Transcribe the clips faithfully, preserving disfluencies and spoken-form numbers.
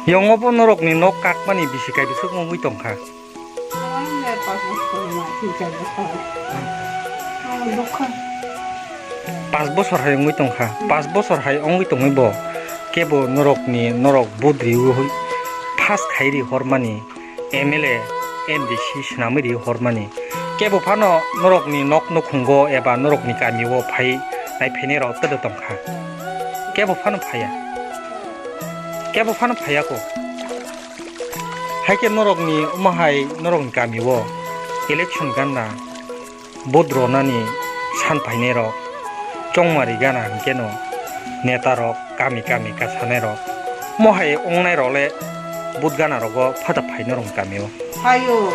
Yongo bo norokni nok kakmani bisi kaibiswk wngwi tongkha. Ang le pas bosor ma, tin char bosor. Ang dukha. Pas bosor hai wngwi tongkha. Pas bosor hai wngwi tongwi bo kebo norokni, norok budriwi phas khai ri hormani, M L A, M D C swnamwi ri hormani. Kebo phano norokni nok nukhungo eba norokni kamio phai nai phainai rok tado tongkha. Kebo phano phaiya. Kebo phano phaiya ko. Haikhe norokni omo hai norokni kamio election gana vote ronani san phainai rok chongmari gana hinkhe no neta rok kami kami kasanai rok omo hai wngnai rok le vote gana rogo phata phai norokni kamio. Phaio.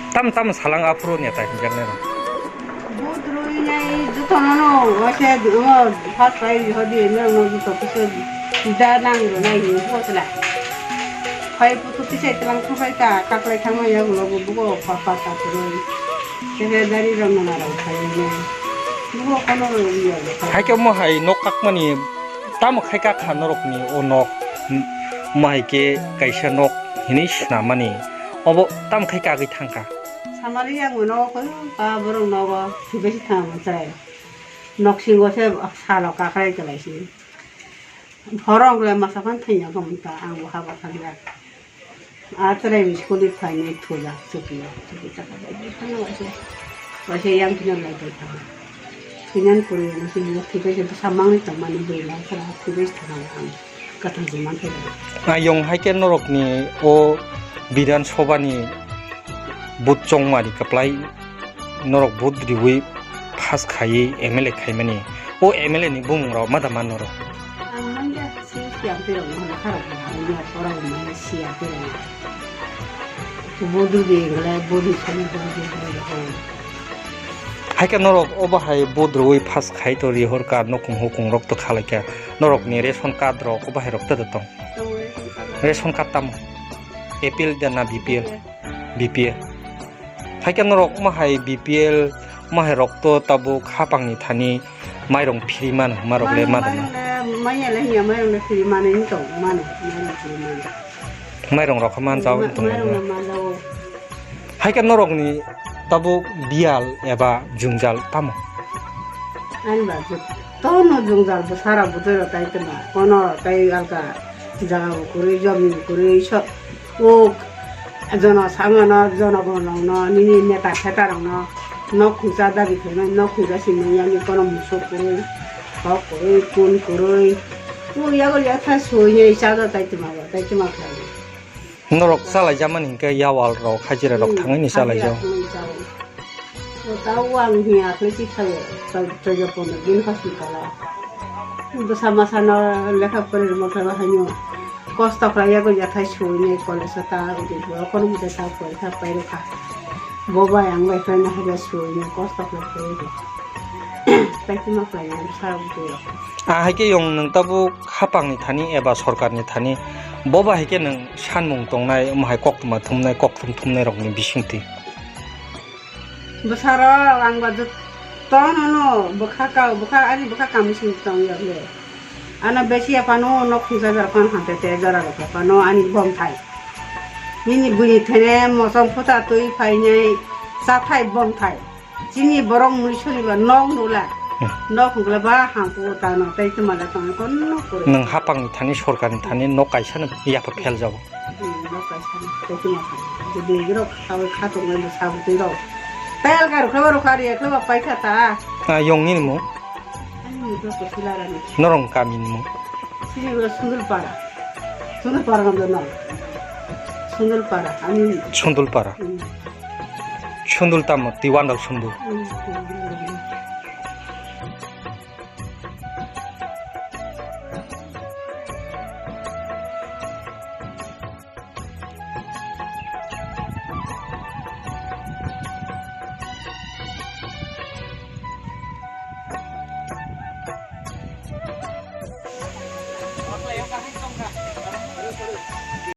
Tam tam salang aphuru neta hinjaknai rok. Vote rwinai jotono no waisa omo first prize hodi norokno joto kisa da nang rwnai hinwi bwsla. Phai putu tisai twlang thangphai ta kaklai thangma yagulo bo bugo pha pha ta kwrwi. Secretary rok no narang phaiwi nai. Bugo kono rwya. Haikhe omo hai nok kakmani tamo khai kakha norokni o nok, omo hai khe kaisa nok hinwi swnamani obo tamo khai kagwi thangkha. Samari yang no ko pa borok nogo thibai thang chai. Noksingo se salo kaklai kwlai si. Borok le masa phan thangya ko mata ang bo haba thangya. A chwrai ni school ni phainai thuja chukiya. Chuki chaka bai thangya waisa. Waisa yang thina lai bai thangya. Thinan kuri ni sini thibai se bwsa mangni tongmani bwrwi lai khara thibai thangya ang. Kathang se man thangya. Ayong hai khe norokni o Bidhan Sabha ni vote chongmari kwplai norok vote riwi pass khaiwi M L A khaimani. O M L A ni bumung rok ma da man norok? Ang manya si siya twi rok manya kharok manya pora manya siya twi rok. Vote rwi gle vote ni sani vote rwi rok. Hai khe norok obo hai vote riwi pass khai to rihor ka nokung hokung rok to khalai kha norok ni ration card rok obo hai rok ta da tong? Tongo ration card. Ration card tamo? A P L da na B P L? B P L. B P L. Hai khe norok omo hai B P L, omo hai rok to tabuk hapang ni thani mairong free mano, hwnma rok le ma dana? Mairong le, manya le hiya, mairong le free mano, wng tong mano, mairong free mano. Mairong rok khe man jago wng tong mano. Mairong le man jago. Hai khe norok ni tabuk biyal eba jwngjal tamo? Ani ba jwk-, tono jwngjal bwsara bwtwi rok tai tongma, kono tai alka jaga bo kwrwi, jomi bo kwrwi, so-, Uk, jono samano, jonogon rokno, nini neta pheta rokno, nok khungsa dabi khaimani, nok khungsa simi yani kono musuk kwrwi, kok kwrwi, kun kwrwi. O yago yathai suinai chago tai tuma bo, tai tuma khlai. Norok chalai jamani hinkhe yawal rok, hajira rok Hmm, thangwi ni chalai hajira jao. Thangwi jao. O tao ang hiya khlai si khaio, tao jojo pono din hospital o. Bwsa masa no lekha pore rwma khlai haino. Kosto khlai yago yathai suinai college o ta udi bo kono mujai ta pore kha pairo kha. Bo bai ang bai khlai na haja suinai kosto khlai khlai. Tei tuma khlai na sa udi. A hai khe yong nwng tabuk hapang ni thani eba sorkar ni thani bo bai hai khe nwng sanmung tongnai omo hai koktwma thumnai kokthum thumnai rok ni bisingtwi. Bwsarok ang ba jotono no bwkha kau, bwkha ani bwkha kami sing tong ya le. Ano besi ya phano nok khungsa jora phano hamte te jora rok phano ani bom thai. Nini bwini thene mosong phuta twi phainai cha thai bom thai. Chini borok mui sonibar nok nula. Hmm. Nok hwnkhe ba hangko tano tei tuma le tong kono kore. Nwng hapangni thani sorkarni thani nok kaisa no yapha phel jago. Hmm, nok kaisa no tei tuma phel. Jadi rok khawi kha tong le sabo tei rok. Tel kar khawa rok kar ya khawa pai kha ta. Ah, yong nini mung? Ani mung to ko sila rani. Norong kami ni mung? Sini ura Sundulpara. Sundulpara ngamdo no. Sundulpara. Ani. Sundulpara. Hmm. Sundul tamo, tiwandal sundul. Hmm, hmm, hmm, hmm.